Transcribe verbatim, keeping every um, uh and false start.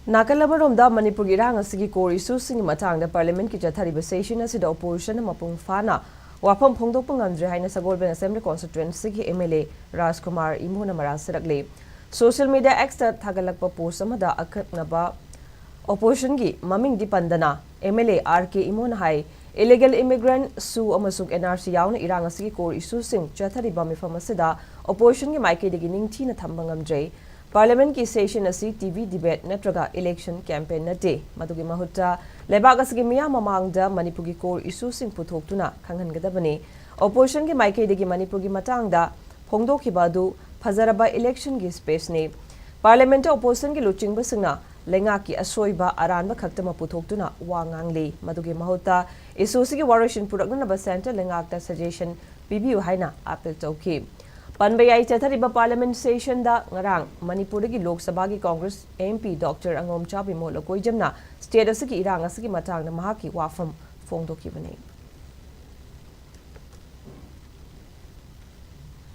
ꯅꯥꯀꯜ ꯑꯃꯔꯣꯝꯗ, ꯃꯅꯤꯄꯨꯔꯒꯤ ꯏꯔꯥꯡ ꯑꯁꯤꯒꯤ core issueꯁꯤꯡꯒꯤ ꯃꯇꯥꯡꯗ Parliamentꯀꯤ ꯆꯠꯊꯔꯤꯕ session ꯑꯁꯤꯗ oppositionꯅ ꯃꯄꯨꯡ ꯐꯥꯅ ꯋꯥꯐꯝ ꯐꯣꯡꯗꯣꯛꯄ ꯉꯝꯗ꯭ꯔꯦ ꯍꯥꯏꯅ ꯁꯒꯣꯜꯕꯟ Assembly Constituencyꯒꯤ MLA ꯔꯥꯖꯀꯨꯃꯥꯔ ꯏꯃꯣꯅ ꯃꯔꯥꯜ ꯁꯤꯔꯛꯂꯤ꯫ Social media Xꯇ ꯊꯥꯒꯠꯂꯛꯄ post ꯑꯃꯗ ꯑꯀꯛꯅꯕ oppositionꯒꯤ ꯃꯃꯤꯡꯗꯤ ꯄꯟꯗꯅ MLA RK ꯏꯃꯣꯅ ꯍꯥꯏ, illegal immigrant, SoO ꯑꯃꯁꯨꯡ NRC ꯌꯥꯎꯅ ꯏꯔꯥꯡ ꯑꯁꯤꯒꯤ core issueꯁꯤꯡ ꯆꯠꯊꯔꯤꯕ ꯃꯤꯐꯝ ꯑꯁꯤꯗ oppositionꯒꯤ ꯃꯥꯏꯀꯩꯗꯒꯤ ꯅꯤꯡꯊꯤꯅ ꯊꯝꯕ ꯉꯝꯗ꯭ꯔꯦ꯫ Parliamentꯀꯤ session ꯑꯁꯤ TV debate ꯅꯠꯇ꯭ꯔꯒ election campaign ꯅꯠꯇꯦ꯫ ꯃꯗꯨꯒꯤ ꯃꯍꯨꯠꯇ ꯂꯩꯕꯥꯛ ꯑꯁꯤꯒꯤ ꯃꯤꯌꯥꯝ ꯃꯃꯥꯡꯗ ꯃꯅꯤꯄꯨꯔꯒꯤ core issueꯁꯤꯡ ꯄꯨꯊꯣꯛꯇꯨꯅ ꯈꯪꯍꯟꯒꯗꯕꯅꯤ꯫ Oppositionꯒꯤ ꯃꯥꯏꯀꯩꯗꯒꯤ ꯃꯅꯤꯄꯨꯔꯒꯤ ꯃꯇꯥꯡꯗ ꯐꯣꯡꯗꯣꯛꯈꯤꯕ ꯑꯗꯨ ꯐꯖꯔꯕ electionꯒꯤ spaceꯅꯤ꯫ Parliamentꯇ oppositionꯒꯤ ꯂꯨꯆꯤꯡꯕꯁꯤꯡꯅ ꯂꯩꯉꯥꯛꯀꯤ ꯑꯁꯣꯏꯕ ꯑꯔꯥꯟꯕ ꯈꯛꯇꯃꯛ ꯄꯨꯊꯣꯛꯇꯨꯅ ꯋꯥ ꯉꯥꯡꯂꯤ꯫ ꯃꯗꯨꯒꯤ ꯃꯍꯨꯠꯇ issueꯁꯤꯒꯤ ꯋꯥꯔꯣꯏꯁꯤꯟ ꯄꯨꯔꯛꯅꯅꯕ central ꯂꯩꯉꯥꯛꯇ suggestion ꯄꯤꯕꯤꯌꯨ ꯍꯥꯏꯅ appeal ꯇꯧꯈꯤ꯫ ꯄꯟꯕ ꯌꯥꯏ, ꯆꯠꯊꯔꯤꯕ Parliament sessionꯗ ꯉꯔꯥꯡ ꯃꯅꯤꯄꯨꯔꯗꯒꯤ ꯂꯣꯛ ꯁꯚꯥꯒꯤ Congress MP Doctor ꯑꯉꯣꯝꯆꯥꯕꯤ ꯃꯣꯠꯂꯀꯣꯏꯖꯝꯅ state ꯑꯁꯤꯒꯤ ꯏꯔꯥꯡ ꯑꯁꯤꯒꯤ ꯃꯇꯥꯡꯗ ꯃꯍꯥꯛꯀꯤ ꯋꯥꯐꯝ ꯐꯣꯡꯗꯣꯛꯈꯤꯕꯅꯤ꯫